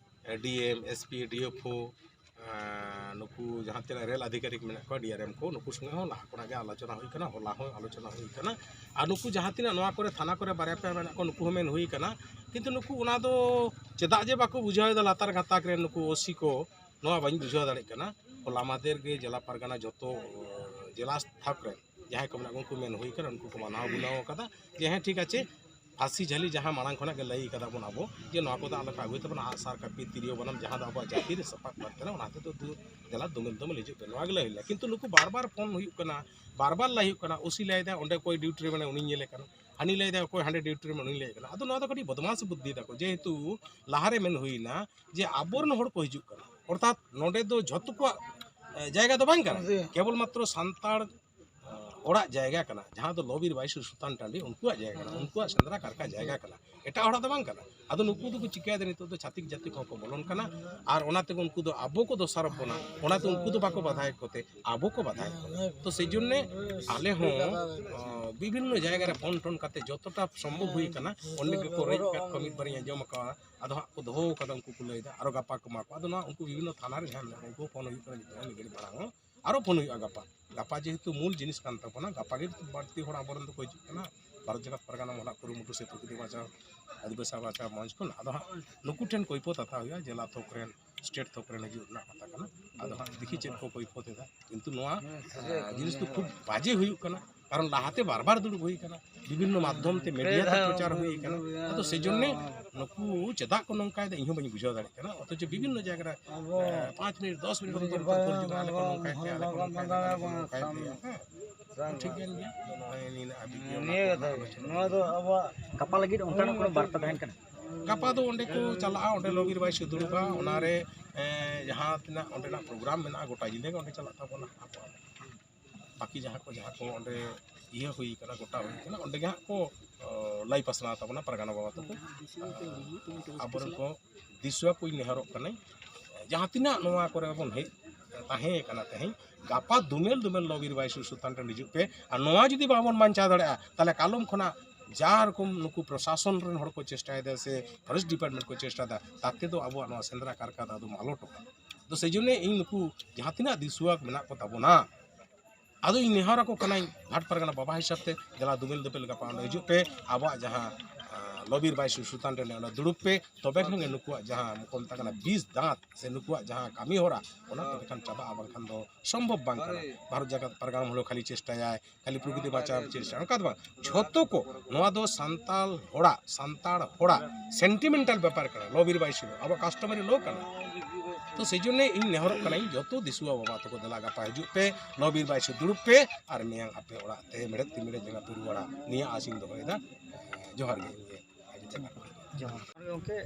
ᱮ, D M, S P, D F O, ᱮ, ᱱᱩᱠᱩ ᱡᱟᱦᱟᱸ ᱛᱤᱱᱟᱹᱜ ᱨᱮᱞ ᱟᱫᱷᱤᱠᱟᱨᱤᱠ ᱢᱮᱱᱟᱜ ᱠᱚᱣᱟ, ᱰᱤ ᱟᱨ ᱮᱢ ᱠᱚ, ᱱᱩᱠᱩ ᱥᱚᱸᱜᱮ ᱦᱚᱸ ᱞᱟᱦᱟ ᱠᱷᱚᱱᱟᱜ ᱜᱮ ᱟᱞᱳᱪᱚᱱᱟ ᱦᱩᱭ ᱠᱟᱱᱟ, ᱦᱚᱞᱟ ᱦᱚᱸ ᱟᱞᱳᱪᱚᱱᱟ ᱦᱩᱭ ᱠᱟᱱᱟ᱾ ᱟᱨ ᱱᱩᱠᱩ ᱡᱟᱦᱟᱸ ᱛᱤᱱᱟᱹᱜ ᱱᱚᱣᱟ ᱠᱚᱨᱮ ᱛᱷᱟᱱᱟ ᱠᱚᱨᱮ ᱵᱟᱨᱭᱟ ᱯᱮᱭᱟ ᱢᱮᱱᱟᱜ ᱠᱚᱣᱟ, ᱱᱩᱠᱩ ᱦᱚᱸ ᱢᱮᱱ ᱦᱩᱭ ᱠᱟᱱᱟ, ᱠᱤᱱᱛᱩ ᱱᱩᱠᱩ ᱚᱱᱟ ᱫᱚ ᱪᱮᱫᱟᱜ ᱡᱮ ᱵᱟᱠᱚ ᱵᱩᱡᱷᱟᱹᱣ ᱮᱫᱟ, ᱞᱟᱛᱟᱨ ᱜᱟᱛᱟᱠ ᱨᱮᱱ ᱱᱩᱠᱩ ᱳ ᱥᱤ ᱠᱚ, ᱱᱚᱣᱟ ᱵᱟᱹᱧ ᱵᱩᱡᱷᱟᱹᱣ ᱫᱟᱲᱮᱭᱟᱜ ᱠᱟᱱᱟ᱾ ᱦᱚᱞᱟ ᱢᱟᱫᱷᱮᱨ ᱜᱮ ᱡᱮᱞᱟ ᱯᱟᱨᱜᱟᱱᱟ ᱡᱚᱛᱚ, ᱮ, ᱡᱮᱞᱟ ᱛᱷᱟᱠ ᱨᱮ ᱡᱟᱦᱟᱸᱭ ᱠᱚ ᱢᱮᱱᱟᱜ ᱠᱚ, ᱩᱱᱠᱩ ᱢᱮᱱ ᱦᱩᱭ ᱠᱟᱱᱟ, ᱩᱱᱠᱩ ᱠᱚ ᱢᱟᱱᱟᱣ ᱜᱩᱱᱟᱹᱣ ᱠᱟᱫᱟ ᱡᱮ ᱦᱮᱸ ᱴᱷᱤᱠ ᱟᱪᱷᱮ, ᱯᱷᱟᱹᱥᱤ ᱡᱷᱟᱹᱞᱤ ᱡᱟᱦᱟᱸ ᱢᱟᱲᱟᱝ ᱠᱷᱚᱱᱟᱜ ᱜᱮ ᱞᱟᱹᱭ ᱠᱟᱫᱟ ᱵᱚᱱ ᱟᱵᱚ ᱡᱮ ᱱᱚᱣᱟ ᱠᱚᱫᱚ ᱟᱞᱚ ᱯᱮ ᱟᱹᱜᱩᱭ ᱛᱟᱵᱚᱱᱟ, ᱟᱜᱼᱥᱟᱨ, ᱠᱟᱹᱯᱤ, ᱛᱤᱨᱭᱳ, ᱵᱟᱱᱟᱢ, ᱡᱟᱦᱟᱸ ᱫᱚ ᱟᱵᱚᱣᱟᱜ ᱡᱟᱹᱛᱤ ᱨᱮ ᱥᱟᱯᱟᱵ ᱠᱟᱱ ᱛᱟᱵᱚᱱᱟ, ᱚᱱᱟ ᱛᱮᱫᱚ ᱫᱩ-, ᱫᱮᱞᱟ ᱫᱚᱢᱮᱞ ᱫᱚᱢᱮᱞ ᱦᱤᱡᱩᱜ ᱯᱮ, ᱱᱚᱣᱟ ᱜᱮ ᱞᱟᱹᱭ ᱦᱩᱭ ᱞᱮᱱᱟ᱾ ᱠᱤᱱᱛᱩ ᱱᱩᱠᱩ ᱵᱟᱨ ᱵᱟᱨ ᱯᱷᱳᱱ ᱦᱩᱭᱩᱜ ᱠᱟᱱᱟ, ᱵᱟᱨ ᱵᱟᱨ ᱞᱟᱹᱭ ᱦᱩᱭᱩᱜ ᱠᱟᱱᱟ, ᱳ ᱥᱤ ᱞᱟᱹᱭ ᱫᱟᱭ ᱚᱸᱰᱮ ᱚᱠᱚᱭ ᱰᱤᱭᱩᱴᱤ ᱨᱮ ᱢᱮᱱᱟᱭᱟ ᱩᱱᱤᱧ ᱧᱮᱞᱮ ᱠᱟᱱᱟ, ᱦᱟᱹᱱᱤ ᱞᱟᱹᱭ ᱫᱟᱭ ᱚᱠᱚᱭ ᱦᱟᱸᱰᱮ ᱰᱤᱭᱩᱴᱤ ᱨᱮ ᱢᱮᱱᱟᱭᱟ ᱩᱱᱤᱧ ᱞᱟᱹᱭᱮ ᱠᱟᱱᱟ᱾ ᱟᱫᱚ ᱱᱚᱣᱟ ᱫᱚ ᱠᱟᱹᱴᱤᱡ ᱵᱚᱫᱢᱟᱥ ᱵᱩᱫᱽᱫᱷᱤ ᱛᱟᱠᱚ, ᱡᱮᱦᱮᱛᱩ ᱞᱟᱦᱟᱨᱮ ᱢᱮᱱ ᱦᱩᱭᱱᱟ ᱡᱮ ᱟᱵᱚᱨᱮᱱ ᱦᱚᱲ ᱠᱚ ᱦᱤᱡᱩᱜ ᱠᱟᱱᱟ, ᱚᱨᱛᱷᱟᱛ ᱱᱚᱰᱮ ᱫᱚ ᱡᱷᱚᱛᱚ ᱠᱚᱣᱟᱜ, ᱮ, ᱡᱟᱭᱜᱟ ᱫᱚ ᱵᱟᱝ ᱠᱟᱱᱟ, ᱠᱮᱵᱚᱞ ᱢᱟᱛᱨᱚ ᱥᱟᱱᱛᱟᱲ, ᱮ, ᱦᱚᱲᱟᱜ ᱡᱟᱭᱜᱟ ᱠᱟᱱᱟ, ᱡᱟᱦᱟᱸ ᱫᱚ ᱞᱚᱵᱤᱨ ᱵᱟᱭᱤᱥ ᱥᱩᱛᱟᱱ ᱴᱟᱺᱰᱤ ᱩᱱᱠᱩᱣᱟᱜ ᱡᱟᱭᱜᱟ ᱠᱟᱱᱟ, ᱩᱱᱠᱩᱣᱟᱜ ᱥᱮᱸᱫᱽᱨᱟ ᱠᱟᱨᱠᱟ ᱡᱟᱭᱜᱟ ᱠᱟᱱᱟ᱾ ᱮᱴᱟᱜ ᱦᱚᱲᱟᱜ ᱫᱚ ᱵᱟᱝ ᱠᱟᱱᱟ᱾ ᱟᱫᱚ ᱱᱩᱠᱩ ᱫᱚᱠᱚ ᱪᱤᱠᱟᱹᱭᱮᱫᱟ, ᱱᱤᱛᱚᱜ ᱫᱚ ᱪᱷᱟᱹᱛᱤᱠ ᱡᱟᱹᱛᱤ ᱠᱚᱦᱚᱸ ᱠᱚ ᱵᱚᱞᱚᱱ ᱠᱟᱱᱟ, ᱟᱨ ᱚᱱᱟ ᱛᱮᱜᱮ ᱩᱱᱠᱩ ᱫᱚ ᱟᱵᱚ ᱠᱚ ᱫᱚᱥᱟᱨᱚᱯ ᱵᱚᱱᱟ, ᱚᱱᱟᱛᱮ ᱩᱱᱠᱩ ᱫᱚ ᱵᱟᱠᱚ ᱵᱟᱫᱷᱟᱭᱮᱫ ᱠᱚᱛᱮ ᱟᱵᱚ ᱠᱚ ᱵᱟᱫᱷᱟᱭᱮᱫ ᱠᱚᱣᱟ᱾ ᱛᱚ ᱥᱮᱭ ᱡᱚᱱᱱᱮ ᱟᱞᱮ ᱦᱚᱸ ᱚ, ᱵᱤᱵᱷᱤᱱᱱᱚ ᱡᱟᱭᱜᱟ ᱨᱮ ᱯᱷᱳᱱ ᱴᱳᱱ ᱠᱟᱛᱮ ᱡᱚᱛᱚᱴᱟ ᱥᱚᱢᱵᱷᱚᱵ ᱦᱩᱭ ᱠᱟᱱᱟ, ᱚᱱᱮ ᱜᱮᱠᱚ ᱨᱮᱡ ᱠᱟᱜ ᱠᱚᱣᱟ, ᱢᱤᱫ ᱵᱟᱨᱤᱧ ᱟᱸᱡᱚᱢ ᱟᱠᱟᱫᱟ᱾ ᱟᱫᱚ ᱦᱟᱸᱜ ᱠᱚ ᱫᱚᱦᱚ ᱟᱠᱟᱫᱟ, ᱩᱱᱠᱩ ᱠᱚ ᱞᱟᱹᱭᱫᱟ ᱟᱨᱚ ᱜᱟᱯᱟ ᱠᱚ ᱮᱢᱟ ᱠᱚᱣᱟ᱾ ᱟᱫᱚ ᱱᱚᱣᱟ ᱩᱱᱠᱩ ᱵᱤᱵᱷᱤᱱᱱᱚ ᱛᱷᱟᱱᱟ ᱨᱮ ᱡᱟᱦᱟᱸ ᱢᱮᱱᱟᱜ ᱠᱚ, ᱩᱱᱠᱩ ᱯᱷᱳᱱ ᱦᱩᱭᱩᱜ ᱠᱟᱱᱟ, ᱱᱤᱛᱚᱜ ᱦᱚᱸ ᱢᱤᱫ ᱜᱷᱟᱹᱲᱤᱡ ᱢᱟᱲᱟᱝ ᱦᱚᱸ ᱟᱨᱚ ᱯᱷᱳᱱ ᱦᱩᱭᱩᱜᱼᱟ ᱜᱟᱯᱟ᱾ ᱜᱟᱯᱟ ᱡᱮᱦᱮᱛᱩ ᱢᱩᱞ ᱡᱤᱱᱤᱥ ᱠᱟᱱ ᱛᱟᱵᱚᱱᱟ, ᱜᱟᱯᱟ ᱜᱮ ᱵᱟᱹᱲᱛᱤ ᱦᱚᱲ ᱟᱵᱚᱨᱮᱱ ᱫᱚᱠᱚ ᱦᱤᱡᱩᱜ ᱠᱟᱱᱟ᱾ ᱵᱷᱟᱨᱚᱛ ᱡᱟᱠᱟᱛ ᱯᱟᱨᱜᱟᱱᱟ ᱢᱚᱦᱚᱞᱟᱜ ᱠᱩᱨᱩᱢᱩᱴᱩ ᱥᱮ ᱯᱨᱚᱠᱨᱤᱛᱤ ᱵᱟᱧᱪᱟᱣ, ᱟᱹᱫᱤᱵᱟᱹᱥᱤ ᱵᱟᱧᱪᱟᱣ ᱢᱚᱧᱪ ᱠᱷᱚᱱ᱾ ᱟᱫᱚ ᱦᱟᱸᱜ ᱱᱩᱠᱩ ᱴᱷᱮᱱ ᱠᱚᱭᱯᱚᱛ ᱦᱟᱛᱟᱣ ᱦᱩᱭᱩᱜᱼᱟ, ᱡᱮᱞᱟ ᱛᱷᱚᱠ ᱨᱮᱱ, ᱥᱴᱮᱴ ᱛᱷᱚᱠ ᱨᱮᱱ ᱦᱤᱡᱩᱜ ᱨᱮᱱᱟᱜ ᱠᱟᱛᱷᱟ ᱠᱟᱱᱟ᱾ ᱟᱫᱚ ᱦᱟᱸᱜ ᱫᱮᱠᱷᱤ ᱪᱮᱫ ᱠᱚ ᱠᱚᱭᱯᱚᱛ ᱮᱫᱟ, ᱠᱤᱱᱛᱩ ᱱᱚᱣᱟ ᱟᱸ, ᱡᱤᱱᱤᱥ ᱫᱚ ᱠᱷᱩᱵ ᱵᱟᱡᱮ ᱦᱩᱭᱩᱜ ᱠᱟᱱᱟ, ᱠᱟᱨᱚᱱ ᱞᱟᱦᱟᱛᱮ ᱵᱟᱨ ᱵᱟᱨ ᱫᱩᱲᱩᱵ ᱦᱩᱭ ᱠᱟᱱᱟ, ᱵᱤᱵᱷᱤᱱᱱᱚ ᱢᱟᱫᱽᱫᱷᱚᱢ ᱛᱮ, ᱢᱤᱰᱤᱭᱟ ᱛᱮ ᱯᱨᱚᱪᱟᱨ ᱦᱩᱭ ᱠᱟᱱᱟ᱾ ᱟᱫᱚ ᱥᱮᱭ ᱡᱚᱱᱱᱮ ᱱᱩᱠᱩ ᱪᱮᱫᱟᱜ ᱠᱚ ᱱᱚᱝᱠᱟᱭᱮᱫᱟ, ᱤᱧ ᱦᱚᱸ ᱵᱟᱹᱧ ᱵᱩᱡᱷᱟᱹᱣ ᱫᱟᱲᱮᱭᱟᱜ ᱠᱟᱱᱟ᱾ ᱚᱛᱷᱚᱪᱚ ᱵᱤᱵᱷᱤᱱᱱᱚ ᱡᱟᱭᱜᱟ ᱨᱮ ᱟᱵᱚ ᱮᱸ, ᱯᱟᱸᱪ ᱢᱤᱱᱤᱴ, ᱫᱚᱥ ᱢᱤᱱᱤᱴ ᱚᱱᱛᱚᱨ ᱚᱱᱛᱚᱨ ᱠᱚ ᱦᱤᱡᱩᱜ ᱠᱟᱱᱟ, ᱟᱞᱮ ᱠᱚ ᱱᱚᱝᱠᱟᱭᱮᱫ ᱯᱮᱭᱟ, ᱟᱞᱮ ᱠᱚ ᱱᱚᱝᱠᱟᱭᱮᱫ ᱯᱮᱭᱟ, ᱟᱞᱮ ᱠᱚ ᱱᱚᱝᱠᱟᱭᱮᱫ ᱯᱮᱭᱟ, ᱦᱮᱸ᱾ ᱴᱷᱤᱠ ᱜᱮᱭᱟ, ᱱᱚᱜᱼᱚᱭ ᱱᱤᱭᱟᱹ ᱟᱹᱰᱤ ᱜᱮ ᱚᱱᱟ ᱱᱤᱭᱟᱹ ᱠᱚ ᱠᱟᱛᱷᱟ ᱜᱮ᱾ ᱟᱞᱳᱪᱚᱱᱟ᱾ ᱱᱚᱣᱟ ᱫᱚ ᱟᱵᱚᱣᱟᱜ ᱜᱟᱯᱟ ᱞᱟᱹᱜᱤᱫ ᱚᱱᱠᱟᱱᱟᱜ ᱠᱳᱱᱳ ᱵᱟᱨᱛᱟ ᱛᱟᱦᱮᱱ ᱠᱟᱱᱟ? ᱜᱟᱯᱟ ᱫᱚ ᱚᱸᱰᱮ ᱠᱚ ᱪᱟᱞᱟᱜᱼᱟ, ᱚᱸᱰᱮ ᱞᱚᱵᱤᱨ ᱵᱟᱭ ᱥᱩᱫᱩᱲᱩᱵᱟ, ᱚᱱᱟᱨᱮ, ᱮᱸ, ᱡᱟᱦᱟᱸ ᱛᱤᱱᱟᱹᱜ ᱚᱸᱰᱮᱱᱟᱜ ᱯᱨᱳᱜᱨᱟᱢ ᱢᱮᱱᱟᱜᱼᱟ, ᱜᱚᱴᱟ ᱧᱤᱫᱟᱹ ᱜᱮ ᱚᱸᱰᱮ ᱪᱟᱞᱟᱜ ᱛᱟᱵᱚᱱᱟ᱾ ᱟᱵᱚᱣᱟᱜ ᱵᱟᱹᱠᱤ ᱡᱟᱦᱟᱸ ᱠᱚ, ᱡᱟᱦᱟᱸ ᱠᱚ ᱚᱸᱰᱮ ᱤᱭᱟᱹ ᱦᱩᱭ ᱠᱟᱱᱟ, ᱜᱚᱴᱟ ᱦᱩᱭ ᱠᱟᱱᱟ, ᱚᱸᱰᱮ ᱜᱮ ᱦᱟᱸᱜ ᱠᱚ, ᱚ, ᱞᱟᱹᱭ ᱯᱟᱥᱱᱟᱣ ᱛᱟᱵᱚᱱᱟ ᱯᱟᱨᱜᱟᱱᱟ ᱵᱟᱵᱟ ᱛᱟᱠᱚ᱾ ᱟᱵᱚᱨᱮᱱ ᱠᱚ ᱫᱤᱥᱩᱣᱟ ᱠᱚᱧ ᱱᱮᱦᱚᱨᱚᱜ ᱠᱟᱹᱱᱟᱹᱧ, ᱡᱟᱦᱟᱸ ᱛᱤᱱᱟᱹᱜ ᱱᱚᱣᱟ ᱠᱚᱨᱮ ᱵᱚᱱ ᱦᱮᱡ ᱛᱟᱦᱮᱸ ᱠᱟᱱᱟ ᱛᱮᱦᱮᱧ, ᱜᱟᱯᱟ ᱫᱩᱢᱮᱞ ᱫᱩᱢᱮᱞ ᱞᱚᱵᱤᱨ ᱵᱟᱭ ᱥᱩᱥᱩᱛᱟᱱ ᱴᱷᱮᱱ ᱦᱤᱡᱩᱜ ᱯᱮ᱾ ᱟᱨ ᱱᱚᱣᱟ ᱡᱩᱫᱤ ᱵᱟᱵᱚᱱ ᱵᱟᱧᱪᱟᱣ ᱫᱟᱲᱮᱭᱟᱜᱼᱟ, ᱛᱟᱦᱚᱞᱮ ᱠᱟᱞᱚᱢ ᱠᱷᱚᱱᱟᱜ ᱡᱟ ᱨᱚᱠᱚᱢ ᱱᱩᱠᱩ ᱯᱨᱚᱥᱟᱥᱚᱱ ᱨᱮᱱ ᱦᱚᱲ ᱠᱚ ᱪᱮᱥᱴᱟᱭᱮᱫᱟ ᱥᱮ ᱯᱷᱚᱨᱮᱥᱴ ᱰᱤᱯᱟᱨᱴᱢᱮᱱᱴ ᱠᱚ ᱪᱮᱥᱴᱟᱭᱮᱫᱟ, ᱛᱟᱛᱮ ᱫᱚ ᱟᱵᱚᱣᱟᱜ ᱱᱚᱣᱟ ᱥᱮᱸᱫᱽᱨᱟ ᱠᱟᱨᱠᱟ ᱫᱚ ᱟᱫᱚ ᱢᱟᱞᱚᱴᱚᱜᱼᱟ᱾ ᱟᱫᱚ ᱥᱮᱭ ᱡᱚᱱᱱᱮ ᱤᱧ ᱱᱩᱠᱩ ᱡᱟᱦᱟᱸ ᱛᱤᱱᱟᱹᱜ ᱫᱤᱥᱩᱣᱟ ᱢᱮᱱᱟᱜ ᱠᱚ ᱛᱟᱵᱚᱱᱟ, ᱟᱫᱚ ᱤᱧ ᱱᱮᱦᱚᱨ ᱟᱠᱚ ᱠᱟᱹᱱᱟᱹᱧ, ᱜᱷᱟᱴ ᱯᱟᱨᱜᱟᱱᱟ ᱵᱟᱵᱟ ᱦᱤᱥᱟᱹᱵ ᱛᱮ, ᱫᱮᱞᱟ ᱫᱩᱢᱮᱞ ᱫᱩᱯᱮᱞ ᱜᱟᱯᱟ ᱚᱸᱰᱮ ᱦᱤᱡᱩᱜ ᱯᱮ, ᱟᱵᱚᱣᱟᱜ ᱡᱟᱦᱟᱸ, ᱟᱸ, ᱞᱚᱵᱤᱨ ᱵᱟᱭ ᱥᱩᱥᱩᱛᱟᱱ ᱨᱮ ᱚᱸᱰᱮ ᱫᱩᱲᱩᱵ ᱯᱮ, ᱛᱚᱵᱮ ᱠᱷᱟᱱ ᱜᱮ ᱱᱩᱠᱩᱣᱟᱜ ᱡᱟᱦᱟᱸ ᱠᱚ ᱢᱮᱛᱟᱜ ᱠᱟᱱᱟ ᱵᱤᱥ ᱫᱟᱸᱛ ᱥᱮ ᱱᱩᱠᱩᱣᱟᱜ ᱡᱟᱦᱟᱸ ᱠᱟᱹᱢᱤ ᱦᱚᱨᱟ, ᱚᱱᱟ ᱛᱚᱵᱮ ᱠᱷᱟᱱ ᱪᱟᱵᱟᱜᱼᱟ, ᱵᱟᱝᱠᱷᱟᱱ ᱫᱚ ᱥᱚᱢᱵᱷᱚᱵ ᱵᱟᱝ ᱠᱟᱱᱟ᱾ ᱵᱷᱟᱨᱚᱛ ᱡᱟᱠᱟᱛ ᱯᱟᱨᱜᱟᱱᱟ ᱢᱚᱦᱚᱞ ᱠᱷᱟᱹᱞᱤ ᱪᱮᱥᱴᱟᱭᱟᱭ, ᱠᱷᱟᱹᱞᱤ ᱯᱨᱚᱠᱨᱤᱛᱤ ᱵᱟᱧᱪᱟᱣ ᱪᱮᱥᱴᱟ, ᱚᱱᱠᱟ ᱫᱚ ᱵᱟᱝ᱾ ᱡᱷᱚᱛᱚ ᱠᱚ, ᱱᱚᱣᱟ ᱫᱚ ᱥᱟᱱᱛᱟᱲ ᱦᱚᱲᱟᱜ, ᱥᱟᱱᱛᱟᱲ ᱦᱚᱲᱟᱜ ᱥᱮᱱᱴᱤᱢᱮᱱᱴᱟᱞ ᱵᱮᱯᱟᱨ ᱠᱟᱱᱟ, ᱞᱚᱵᱤᱨ ᱵᱟᱭᱥᱩ ᱫᱚ ᱟᱵᱚᱣᱟᱜ ᱠᱟᱥᱴᱚᱢᱟᱨᱤ ᱞᱚ ᱠᱟᱱᱟ᱾ ᱛᱚ ᱥᱮᱭ ᱡᱚᱱᱱᱮ ᱤᱧ ᱱᱮᱦᱚᱨᱚᱜ ᱠᱟᱹᱱᱟᱹᱧ, ᱡᱚᱛᱚ ᱫᱤᱥᱩᱣᱟ ᱵᱟᱵᱟ ᱛᱟᱠᱚ, ᱫᱮᱞᱟ ᱜᱟᱯᱟ ᱦᱤᱡᱩᱜ ᱯᱮ, ᱞᱚᱵᱤᱨ ᱵᱟᱭᱥᱩ ᱫᱩᱲᱩᱵ ᱯᱮ, ᱟᱨ ᱢᱮᱭᱟᱝ ᱟᱯᱮ ᱚᱲᱟᱜ ᱛᱮ ᱢᱮᱲᱦᱮᱫ ᱛᱤ ᱢᱮᱲᱦᱮᱫ ᱡᱟᱸᱜᱟ ᱯᱮ ᱨᱩᱣᱟᱹᱲᱟ᱾ ᱱᱤᱭᱟᱹ ᱟᱥ ᱤᱧ ᱫᱚᱦᱚᱭᱮᱫᱟ᱾ ᱡᱚᱦᱟᱨ ᱜᱮ᱾ ᱡᱚᱦᱟᱨ᱾ ᱜᱚᱢᱠᱮ,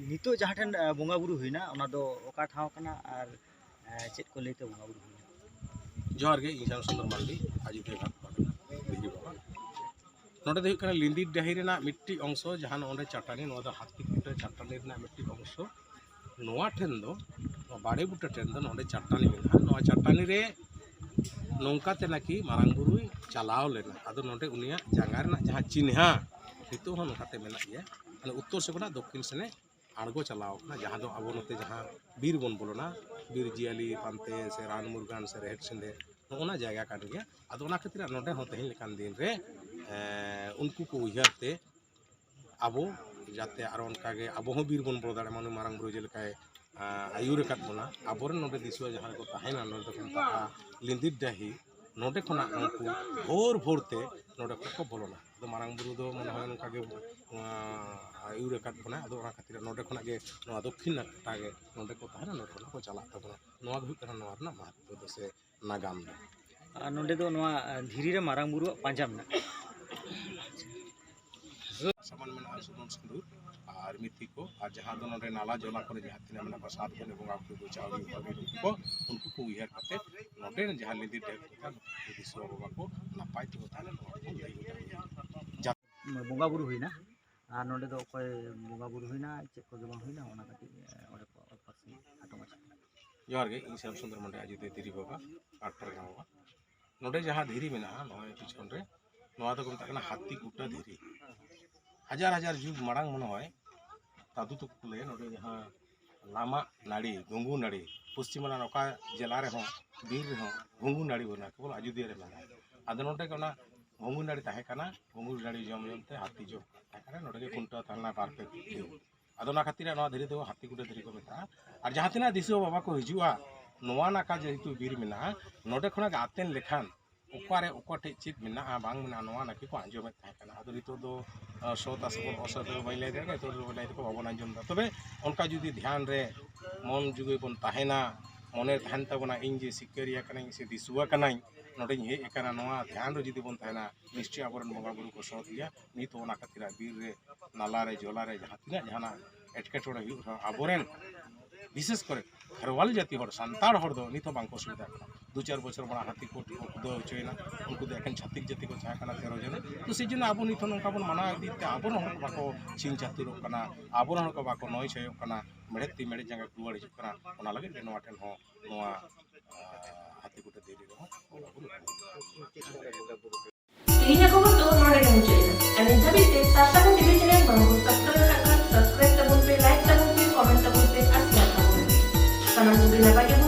ᱱᱤᱛᱚᱜ ᱡᱟᱦᱟᱸ ᱴᱷᱮᱱ, ᱟᱸ, ᱵᱚᱸᱜᱟ ᱵᱩᱨᱩ ᱦᱩᱭᱱᱟ, ᱚᱱᱟ ᱫᱚ ᱚᱠᱟ ᱴᱷᱟᱶ ᱠᱟᱱᱟ ᱟᱨ, ᱟᱸ, ᱪᱮᱫ ᱠᱚ ᱞᱟᱹᱭᱛᱮ ᱵᱚᱸᱜᱟ ᱵᱩᱨᱩ ᱦᱩᱭᱱᱟ? ᱡᱚᱦᱟᱨ ᱜᱮ, ᱤᱧ ᱥᱭᱟᱢ ᱥᱩᱱᱫᱚᱨ ᱢᱟᱱᱰᱤ, ᱟᱡᱚᱫᱤᱭᱟᱹ ᱜᱷᱟᱴ ᱯᱟᱲᱟ, ᱫᱷᱤᱨᱤ ᱵᱟᱵᱟ᱾ ᱱᱚᱰᱮ ᱫᱚ ᱦᱩᱭᱩᱜ ᱠᱟᱱᱟ ᱞᱤᱸᱫᱤᱨ ᱰᱟᱹᱦᱤ ᱨᱮᱱᱟᱜ ᱢᱤᱫᱴᱤᱡ ᱚᱝᱥᱚ, ᱡᱟᱦᱟᱸ ᱱᱚᱜᱼᱚ ᱱᱚᱰᱮ ᱪᱟᱹᱴᱟᱹᱱᱤ, ᱱᱚᱣᱟ ᱫᱚ ᱦᱟᱛᱤ ᱠᱩᱴᱟᱹ ᱪᱟᱹᱴᱟᱹᱱᱤ ᱨᱮᱱᱟᱜ ᱢᱤᱫᱴᱤᱡ ᱚᱝᱥᱚ᱾ ᱱᱚᱣᱟ ᱴᱷᱮᱱ ᱫᱚ, ᱱᱚᱣᱟ ᱵᱟᱲᱮ ᱵᱩᱴᱟᱹ ᱴᱷᱮᱱ ᱫᱚ ᱱᱚᱰᱮ ᱪᱟᱹᱴᱟᱹᱱᱤ ᱢᱮᱱᱟᱜᱼᱟ᱾ ᱱᱚᱣᱟ ᱪᱟᱹᱴᱟᱹᱱᱤ ᱨᱮ ᱱᱚᱝᱠᱟ ᱛᱮ ᱱᱟᱠᱤ ᱢᱟᱨᱟᱝ ᱵᱩᱨᱩᱭ ᱪᱟᱞᱟᱣ ᱞᱮᱱᱟ᱾ ᱟᱫᱚ ᱱᱚᱰᱮ ᱩᱱᱤᱭᱟᱜ ᱡᱟᱸᱜᱟ ᱨᱮᱱᱟᱜ ᱡᱟᱦᱟᱸ ᱪᱤᱱᱦᱟ ᱱᱤᱛᱚᱜ ᱦᱚᱸ ᱱᱚᱝᱠᱟ ᱛᱮ ᱢᱮᱱᱟᱜ ᱜᱮᱭᱟ᱾ ᱢᱟᱱᱮ ᱩᱛᱛᱚᱨ ᱥᱮᱫ ᱠᱷᱚᱱᱟᱜ ᱫᱚᱠᱠᱷᱤᱱ ᱥᱮᱱᱮ ᱟᱬᱜᱚ ᱪᱟᱞᱟᱣ ᱠᱟᱱᱟ, ᱡᱟᱦᱟᱸ ᱫᱚ ᱟᱵᱚ ᱱᱚᱛᱮ ᱡᱟᱦᱟᱸ ᱵᱤᱨ ᱵᱚᱱ ᱵᱚᱞᱚᱱᱟ, ᱵᱤᱨ ᱡᱤᱭᱟᱹᱞᱤ ᱯᱟᱱᱛᱮ ᱥᱮ ᱨᱟᱱ ᱢᱩᱨᱜᱟᱱ ᱥᱮ ᱨᱮᱦᱮᱫ ᱥᱮᱸᱫᱮᱫ, ᱱᱚᱜᱼᱚ ᱱᱟ ᱡᱟᱭᱜᱟ ᱠᱟᱱ ᱜᱮᱭᱟ᱾ ᱟᱫᱚ ᱚᱱᱟ ᱠᱷᱟᱹᱛᱤᱨ ᱱᱚᱰᱮ ᱦᱚᱸ ᱛᱮᱦᱮᱧ ᱞᱮᱠᱟᱱ ᱫᱤᱱ ᱨᱮ, ᱮᱸ, ᱩᱱᱠᱩ ᱠᱚ ᱩᱭᱦᱟᱹᱨ ᱛᱮ ᱟᱵᱚ ᱡᱟᱛᱮ ᱟᱨᱚ ᱚᱱᱠᱟ ᱜᱮ ᱟᱵᱚ ᱦᱚᱸ ᱵᱤᱨ ᱵᱚᱱ ᱵᱚᱞᱚ ᱫᱟᱲᱮᱭᱟᱜ ᱢᱟ, ᱩᱱᱤ ᱢᱟᱨᱟᱝ ᱵᱩᱨᱩ ᱡᱮᱞᱮᱠᱟᱭ, ᱮᱸ, ᱟᱹᱭᱩᱨ ᱟᱠᱟᱫ ᱵᱚᱱᱟ᱾ ᱟᱵᱚᱨᱮᱱ ᱱᱚᱰᱮ ᱫᱤᱥᱩᱣᱟᱹ ᱡᱟᱦᱟᱸ ᱨᱮᱠᱚ ᱛᱟᱦᱮᱱᱟ, ᱱᱚᱰᱮ ᱫᱚᱠᱚ ᱢᱮᱛᱟᱜᱼᱟ ᱞᱤᱸᱫᱤᱨ ᱰᱟᱹᱦᱤ᱾ ᱱᱚᱰᱮ ᱠᱷᱚᱱᱟᱜ ᱩᱱᱠᱩ ᱵᱷᱳᱨ ᱵᱷᱳᱨ ᱛᱮ ᱱᱚᱰᱮ ᱠᱷᱚᱱᱟᱜ ᱠᱚ ᱵᱚᱞᱚᱱᱟ᱾ ᱟᱫᱚ ᱢᱟᱨᱟᱝ ᱵᱩᱨᱩ ᱫᱚ ᱢᱚᱱᱮ ᱦᱚᱭ ᱱᱚᱝᱠᱟ ᱜᱮ, ᱮᱸ, ᱟᱹᱭᱩᱨ ᱟᱠᱟᱫ ᱵᱚᱱᱟ᱾ ᱟᱫᱚ ᱚᱱᱟ ᱠᱷᱟᱹᱛᱤᱨ ᱱᱚᱰᱮ ᱠᱷᱚᱱᱟᱜ ᱜᱮ ᱱᱚᱣᱟ ᱫᱚᱠᱠᱷᱤᱱ ᱱᱟᱠᱷᱟ ᱜᱮ ᱱᱚᱰᱮ ᱠᱚ ᱛᱟᱦᱮᱱᱟ, ᱱᱚᱰᱮ ᱠᱷᱚᱱᱟᱜ ᱠᱚ ᱪᱟᱞᱟᱜ ᱛᱟᱵᱚᱱᱟ᱾ ᱱᱚᱣᱟ ᱜᱮ ᱦᱩᱭᱩᱜ ᱠᱟᱱᱟ ᱱᱚᱣᱟ ᱨᱮᱱᱟᱜ ᱢᱟᱦᱟᱛᱢᱚ ᱫᱚ ᱥᱮ ᱱᱟᱜᱟᱢ ᱫᱚ᱾ ᱟᱨ ᱱᱚᱰᱮ ᱫᱚ ᱱᱚᱣᱟ, ᱟ, ᱫᱷᱤᱨᱤ ᱨᱮ ᱢᱟᱨᱟᱝ ᱵᱩᱨᱩᱣᱟᱜ ᱯᱟᱸᱡᱟ ᱢᱮᱱᱟᱜᱼᱟ᱾ ᱥᱟᱢᱟᱱ ᱢᱮᱱᱟᱜᱼᱟ, ᱥᱩᱱᱩᱢ ᱥᱤᱸᱫᱩᱨ ᱟᱨ ᱢᱤᱛᱷᱤ ᱠᱚ, ᱟᱨ ᱡᱟᱦᱟᱸ ᱫᱚ ᱱᱚᱰᱮ ᱱᱟᱞᱟ ᱡᱚᱞᱟ ᱠᱚᱨᱮ ᱡᱟᱦᱟᱸ ᱛᱤᱱᱟᱹᱜ ᱢᱮᱱᱟᱜ ᱠᱚᱣᱟ, ᱥᱟᱛ ᱵᱚᱱᱤ ᱵᱚᱸᱜᱟ ᱠᱚ, ᱪᱟᱣᱞᱮ ᱠᱚ, ᱩᱱᱠᱩ ᱠᱚ ᱩᱭᱦᱟᱹᱨ ᱠᱟᱛᱮ ᱱᱚᱰᱮ ᱡᱟᱦᱟᱸ ᱞᱤᱸᱫᱤ ᱰᱮᱢ ᱠᱚ ᱢᱮᱛᱟᱜᱼᱟ, ᱫᱤᱥᱚᱢ ᱵᱟᱵᱟ ᱠᱚ ᱱᱟᱯᱟᱭ ᱛᱮᱠᱚ ᱛᱟᱦᱮᱱᱟ, ᱱᱚᱣᱟ ᱠᱚ ᱞᱟᱹᱭ ᱜᱚᱴᱟ ᱦᱩᱭᱩᱜᱼᱟ᱾ ᱵᱚᱸᱜᱟ ᱵᱩᱨᱩ ᱦᱩᱭᱱᱟ, ᱟᱨ ᱱᱚᱰᱮ ᱫᱚ ᱚᱠᱚᱭ ᱵᱚᱸᱜᱟ ᱵᱩᱨᱩ ᱦᱩᱭᱱᱟ, ᱪᱮᱫ ᱠᱚᱜᱮ ᱵᱟᱝ ᱦᱩᱭᱱᱟ, ᱚᱱᱟ ᱠᱟᱹᱴᱤᱡ, ᱮ, ᱚᱸᱰᱮ ᱠᱚ ᱯᱟᱹᱨᱥᱤ ᱠᱷᱟᱴᱚ ᱢᱟᱪᱷᱟ᱾ ᱡᱚᱦᱟᱨ ᱜᱮ, ᱤᱧ ᱥᱮᱢ ᱥᱩᱱᱫᱚᱨ ᱢᱟᱱᱰᱤ, ᱟᱡᱚᱫᱤᱭᱟᱹ ᱫᱷᱤᱨᱤ ᱵᱟᱵᱟ, ᱟᱨ ᱯᱟᱨᱜᱟᱱᱟ ᱵᱟᱵᱟ᱾ ᱱᱚᱰᱮ ᱡᱟᱦᱟᱸ ᱫᱷᱤᱨᱤ ᱢᱮᱱᱟᱜᱼᱟ, ᱱᱚᱜᱼᱚᱭ ᱯᱤᱪᱷᱚᱱ ᱨᱮ, ᱱᱚᱣᱟ ᱫᱚᱠᱚ ᱢᱮᱛᱟᱜ ᱠᱟᱱᱟ ᱦᱟᱹᱛᱤ ᱠᱩᱴᱟᱹ ᱫᱷᱤᱨᱤ᱾ ᱦᱟᱡᱟᱨ ᱦᱟᱡᱟᱨ ᱡᱩᱜᱽ ᱢᱟᱲᱟᱝ ᱢᱚᱱᱮ ᱦᱚᱭ ᱫᱟᱫᱩ ᱛᱟᱠᱚ ᱠᱚ ᱞᱟᱹᱭᱟ, ᱱᱚᱰᱮ ᱡᱟᱦᱟᱸ ᱞᱟᱢᱟᱜ ᱱᱟᱹᱲᱤ, ᱜᱷᱩᱸᱜᱩ ᱱᱟᱹᱲᱤ, ᱯᱚᱥᱪᱤᱢ ᱵᱟᱝᱞᱟ ᱚᱠᱟ ᱡᱮᱞᱟ ᱨᱮᱦᱚᱸ, ᱵᱤᱨ ᱨᱮᱦᱚᱸ ᱜᱷᱩᱸᱜᱩ ᱱᱟᱹᱲᱤ ᱵᱟᱹᱱᱩᱜᱼᱟ, ᱠᱮᱵᱚᱞ ᱟᱡᱚᱫᱤᱭᱟᱹ ᱨᱮ ᱢᱮᱱᱟᱜᱼᱟ᱾ ᱟᱫᱚ ᱱᱚᱰᱮ ᱜᱮ ᱚᱱᱟ ᱜᱷᱩᱸᱜᱩ ᱱᱟᱹᱲᱤ ᱛᱟᱦᱮᱸ ᱠᱟᱱᱟ, ᱜᱷᱩᱸᱜᱩ ᱱᱟᱹᱲᱤ ᱡᱚᱢ ᱡᱚᱢ ᱛᱮ ᱦᱟᱹᱛᱤ ᱡᱚᱢ ᱛᱟᱦᱮᱸ ᱠᱟᱱᱟ, ᱱᱚᱰᱮ ᱜᱮ ᱠᱷᱩᱱᱴᱟᱹᱣ ᱛᱟᱦᱮᱸ ᱞᱮᱱᱟ ᱵᱟᱨ ᱯᱮ ᱫᱤᱱ᱾ ᱟᱫᱚ ᱚᱱᱟ ᱠᱷᱟᱹᱛᱤᱨ ᱱᱚᱣᱟ ᱫᱷᱤᱨᱤ ᱫᱚ ᱦᱟᱹᱛᱤ ᱠᱩᱴᱟᱹ ᱫᱷᱤᱨᱤ ᱠᱚ ᱢᱮᱛᱟᱜᱼᱟ᱾ ᱟᱨ ᱡᱟᱦᱟᱸ ᱛᱤᱱᱟᱹᱜ ᱫᱤᱥᱩᱣᱟᱹ ᱵᱟᱵᱟ ᱠᱚ ᱦᱤᱡᱩᱜᱼᱟ, ᱱᱚᱣᱟ ᱱᱟᱠᱷᱟ ᱡᱮᱦᱮᱛᱩ ᱵᱤᱨ ᱢᱮᱱᱟᱜᱼᱟ, ᱱᱚᱰᱮ ᱠᱷᱚᱱᱟᱜ ᱜᱮ ᱟᱛᱮᱱ ᱞᱮᱠᱷᱟᱱ ᱚᱠᱟᱨᱮ ᱚᱠᱟ ᱴᱷᱮᱡ ᱪᱮᱫ ᱢᱮᱱᱟᱜᱼᱟ ᱵᱟᱝ ᱢᱮᱱᱟᱜᱼᱟ, ᱱᱚᱣᱟ ᱱᱟᱠᱷᱟ ᱠᱚ ᱟᱸᱡᱚᱢᱮᱫ ᱛᱟᱦᱮᱸ ᱠᱟᱱᱟ᱾ ᱟᱫᱚ ᱱᱤᱛᱚᱜ ᱫᱚ, ᱟᱸ, ᱥᱚᱛ ᱟᱥᱚᱛ ᱚᱥᱚᱛ ᱫᱚ ᱵᱟᱹᱧ ᱞᱟᱹᱭ ᱫᱟᱲᱮᱭᱟᱜ ᱠᱟᱱᱟ, ᱱᱤᱛᱚᱜ ᱫᱚ ᱵᱟᱹᱧ ᱞᱟᱹᱭ ᱫᱟᱠᱚ, ᱵᱟᱵᱚᱱ ᱟᱸᱡᱚᱢ ᱮᱫᱟ᱾ ᱛᱚᱵᱮ ᱚᱱᱠᱟ ᱡᱩᱫᱤ ᱫᱷᱮᱭᱟᱱ ᱨᱮ ᱢᱚᱱ ᱡᱩᱫᱤ ᱵᱚᱱ ᱛᱟᱦᱮᱱᱟ, ᱢᱚᱱᱮ ᱛᱟᱦᱮᱱ ᱛᱟᱵᱚᱱᱟ, ᱤᱧ ᱡᱮ ᱥᱤᱠᱟᱹᱨᱤᱭᱟᱹ ᱠᱟᱹᱱᱟᱹᱧ ᱥᱮ ᱫᱤᱥᱩᱣᱟᱹ ᱠᱟᱹᱱᱟᱹᱧ, ᱱᱚᱰᱮᱧ ᱦᱮᱡ ᱟᱠᱟᱱᱟ, ᱱᱚᱣᱟ ᱫᱷᱮᱭᱟᱱ ᱨᱮ ᱡᱩᱫᱤ ᱵᱚᱱ ᱛᱟᱦᱮᱱᱟ, ᱱᱤᱥᱪᱚᱭ ᱟᱵᱚᱨᱮᱱ ᱵᱚᱸᱜᱟ ᱵᱩᱨᱩ ᱠᱚ ᱥᱚᱛ ᱜᱮᱭᱟ᱾ ᱱᱤᱛ ᱦᱚᱸ ᱚᱱᱟ ᱠᱷᱟᱹᱛᱤᱨ ᱵᱤᱨ ᱨᱮ, ᱱᱟᱞᱟ ᱨᱮ, ᱡᱚᱞᱟ ᱨᱮ ᱡᱟᱦᱟᱸ ᱛᱤᱱᱟᱹᱜ ᱡᱟᱦᱟᱱᱟᱜ ᱮᱴᱠᱮᱴᱚᱬᱮ ᱦᱩᱭᱩᱜ ᱨᱮᱦᱚᱸ, ᱟᱵᱚᱨᱮᱱ ᱵᱤᱥᱮᱥ ᱠᱚᱨᱮ ᱠᱷᱮᱨᱣᱟᱞ ᱡᱟᱹᱛᱤ ᱦᱚᱲ, ᱥᱟᱱᱛᱟᱲ ᱦᱚᱲ ᱫᱚ ᱱᱤᱛ ᱦᱚᱸ ᱵᱟᱝᱠᱚ ᱥᱩᱵᱤᱫᱷᱟ ᱠᱟᱱᱟ᱾ ᱫᱩ ᱪᱟᱨ ᱵᱚᱪᱷᱚᱨ ᱢᱟᱲᱟᱝ ᱦᱟᱹᱛᱤ ᱠᱚ ᱠᱷᱩᱫᱟᱹᱣ ᱦᱚᱪᱚᱭᱮᱱᱟ, ᱩᱱᱠᱩ ᱫᱚ ᱮᱠᱮᱱ ᱪᱷᱟᱹᱛᱤᱠ ᱡᱟᱹᱛᱤ ᱠᱚ ᱛᱟᱦᱮᱸ ᱠᱟᱱᱟ, ᱛᱮᱨᱚ ᱡᱚᱱ᱾ ᱛᱚ ᱥᱮᱭ ᱡᱚᱱᱱᱚ ᱟᱵᱚ ᱱᱤᱛ ᱦᱚᱸ ᱱᱚᱝᱠᱟ ᱵᱚᱱ ᱢᱟᱱᱟᱣ ᱤᱫᱤᱭᱮᱫ ᱛᱮ ᱟᱵᱚᱨᱮᱱ ᱦᱚᱲ ᱠᱚ ᱵᱟᱠᱚ ᱪᱷᱤᱝ ᱪᱷᱟᱹᱛᱩᱨᱚᱜ ᱠᱟᱱᱟ, ᱟᱵᱚᱨᱮᱱ ᱦᱚᱲ ᱠᱚ ᱵᱟᱠᱚ ᱱᱚᱭ ᱥᱚᱭᱚᱜ ᱠᱟᱱᱟ, ᱢᱮᱲᱦᱮᱫ ᱛᱤ ᱢᱮᱲᱦᱮᱫ ᱡᱟᱸᱜᱟ ᱨᱩᱣᱟᱹᱲ ᱦᱤᱡᱩᱜ ᱠᱟᱱᱟ᱾ ᱚᱱᱟ ᱞᱟᱹᱜᱤᱫ ᱜᱮ ᱱᱚᱣᱟ ᱴᱷᱮᱱ ᱦᱚᱸ, ᱱᱚᱣᱟ ᱦᱟᱹᱛᱤ ᱠᱩᱴᱟᱹ ᱫᱷᱤᱨᱤ ᱨᱮᱦᱚᱸ ᱵᱚᱸᱜᱟ ᱵᱩᱨᱩ ᱛᱤᱦᱤᱧᱟᱜ ᱠᱷᱚᱵᱚᱨ ᱫᱚ ᱱᱚᱰᱮ ᱜᱮ ᱢᱩᱪᱟᱹᱫ ᱮᱱᱟ᱾ ᱟᱨ ᱱᱤᱛ ᱫᱷᱟᱹᱵᱤᱡ ᱛᱮ ᱥᱟᱨᱥᱟᱜᱩᱱ ᱴᱤᱵᱷᱤ ᱪᱮᱱᱮᱞ ᱵᱟᱝ ᱵᱚᱱ ᱥᱟᱵᱥᱠᱨᱟᱭᱤᱵ ᱟᱠᱟᱫ ᱠᱷᱟᱱ ᱥᱟᱵᱥᱠᱨᱟᱭᱤᱵ ᱛᱟᱵᱚᱱ ᱯᱮ, ᱞᱟᱭᱤᱠ ᱛᱟᱵᱚᱱ ᱯᱮ, ᱠᱚᱢᱮᱱᱴ ᱛᱟᱵᱚᱱ ᱯᱮ ᱟᱨ ᱥᱮᱭᱟᱨ ᱛᱟᱵᱚᱱ ᱯᱮ᱾ ᱥᱟᱱᱟᱢ ᱠᱚᱜᱮ ᱱᱟᱯᱟᱭ ᱜᱮ